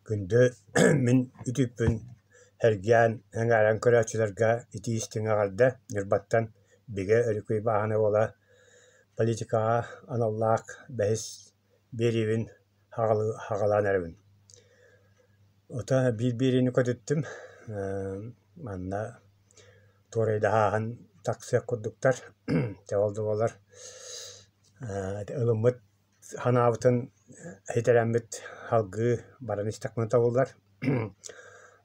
Күндү мин үтүппүн сэргээн, эҥээрэн көрөөччүлэргэ итии-истиҥ эҕэрдэ Ньурбаттан Бигэ Өрүкүй Бааһынай уола политикаҕа аналлаах бэһис биэриибин хаҕалаан эрэбин. Ото биир биэриини көтүттүм, манна туорайдаһааһын тахсыах курдуктар, дьэ ол да буоллар ылыммыт санаабытын ситэрэммит салгыы баран истэхпинэ табыллар.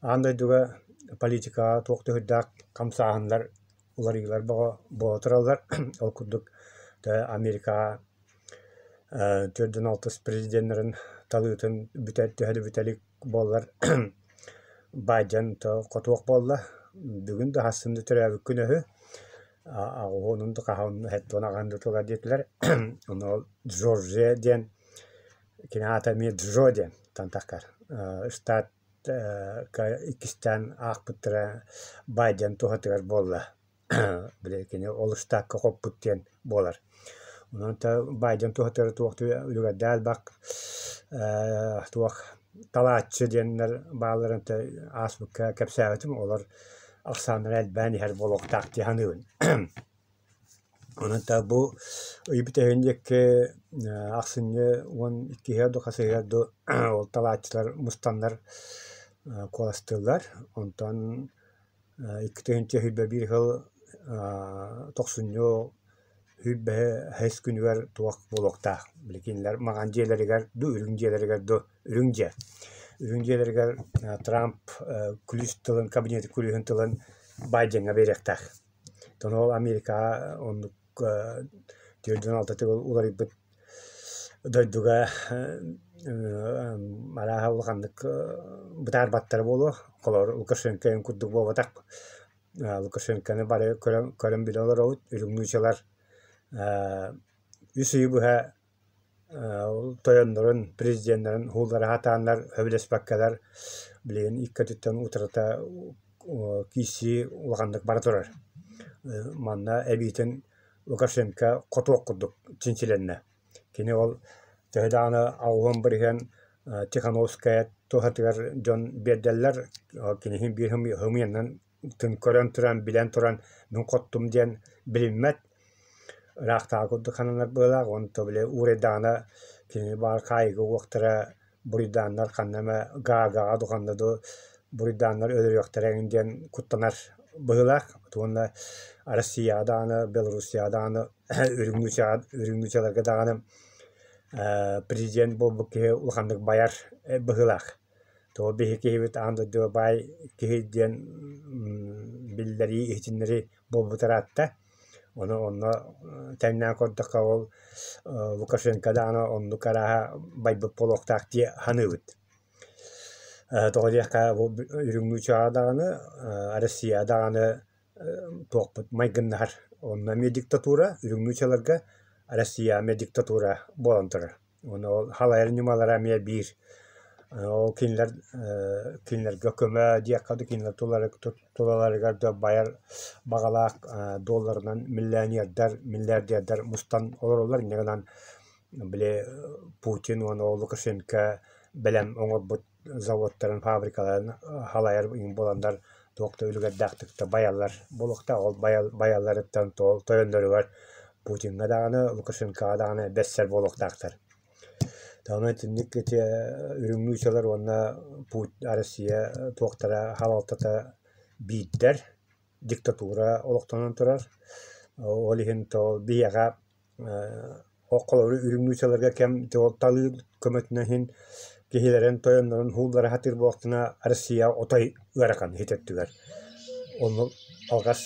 Аан дойдуга политикаҕа туох да сүрдээх хамсааһыннар, уларыйыылар бөҕө буола тураллар. Ол курдук Америкаҕа 46 президеннэрин талыытын бүтэ төһө да бүтэ илик буоллар Байден хотуох буолла. Бүгүн да сарсын да төрөөбүт күнэ үһү. Аҕыһын да хаһан сэттиэн аҕыһын да тыла диэтилэр. Ону ол Джорджия диэн кини аата эмиэ Джо диэн тантахкар штатка иккистээн аахпыттара Байден туһатыгар буолла. Били кини ол штатка хоппут диэн буолар. Онон Байден туһатыгар туох үлүгэрдээх элбэх туох талааччы диэннэр баалларын ааспыкка кэпсээбитим, олор ахсааннара элбээн иһэр буолуохтаах дии саныыбын. Онон бу ый бүтэһигин диэки ахсынньы 12-һэ дуу, хас ыйыгар дуу ол талааччылар мустаннар куоластыыллар. Онтон 2021 сыл тохсунньу сүүрбэһис күнүгэр туох буолуохтаах, били кинилэр маҥан дьиэлэригэр дуу, үрүҥ дьиэлэригэр дуу, үрүҥ дьиэ. Үрүҥ дьиэлэригэр Трамп күлүүс тылын, кабинет күлүүһүн тылын Байдеҥҥа биэриэхтээх. Оттон ол Америкаҕа оннук 46 төгүл уларыйбыт дойдуга арааһа улаханнык бытаарбаттара буолуо. Холобур, Лукашенко эҥин курдук буолбатах. Лукашенконы бары көрөн, көрөн билэ олоробут. Үрүҥ нуучалар үс ыйы быһа тойоннорун, президеннэрин уһууллара сатааннар сөбүлэспэккэлэр билигин икки өттүттэн утарыта киирсии улаханнык бара турар. Манна эбиитин Лукашенко хотуох курдук чинчилэннэ. Кини ол төһө даҕаны 80% Тихановская туһатыгар дьон биэрдэллэр, киниһин биир хымыйанан көрөн туран, билэн туран мин хоттум диэн билиммэт. Ыраахтааҕы курдук сананар быһыылаах, онто били уурайдаҕына кини баар хаайыыга уохтара буруйдааннар ханна эмэ Гаагаҕа дуу ханна дуу буруйдааннар өлөрүөхтэрэ эҥин диэн куттанар быһыылаах. Уонна Россияҕа даҕаны, Белоруссияҕа даҕаны, үрүҥ нуучаҕа үрүҥ нуучаларга даҕаны президент буолбут киһи улаханнык байар быһыылаах. Тоҕо биһиги киһибит аан дойдуга баай киһи диэн биллэрии, иһитиннэрии буолбута ыраатта. Ону онно тэҥнээн көрдөххө ол Лукашенко даҕаны оннук арааһа байбыт буолуохтаах дии саныыбыт. Тоҕо диэххэ бу үрүҥ нуучаҕа даҕаны, Россияҕа даҕаны туохпут майгыннаһар. Онно эмиэ диктатура, үрүҥ нуучаларга Россияҕа эмиэ диктатура буолан турар. Уонна ол халайар ньымалара эмиэ биир. Ол кинилэр кинилэргэ көмө диэххэ да кинилэр тулаларыгар да байар баҕалаах долларынан миллионердар, миллиардердар мустан олороллор. Инньэ гынан били Путин уонна ол Лукашенко бэлэм оҥорбут заводтарын, фабрикаларын халайар буоланнар туох да үлүгэрдээхтик да байаллар буолуохтаах. Ол байалларыттан тойонноругар Путиҥҥа даҕаны, Лукашенкоҕа даҕаны бэссэр буолуохтаахтар. Даҕаны итинник ити үрүҥ нуучалар уонна Россия туохтара халалтата биирдэр, диктатура олохтонон турар. Ол иһин то биһиэхэ Холобур, үрүҥ нуучаларга кэм талыы көмөтүнэн иһин киһилэрин тойоннорун уһууллара сатыыр буоллахтарына Россия отой ыарахан ити өттүгэр. Онно алҕас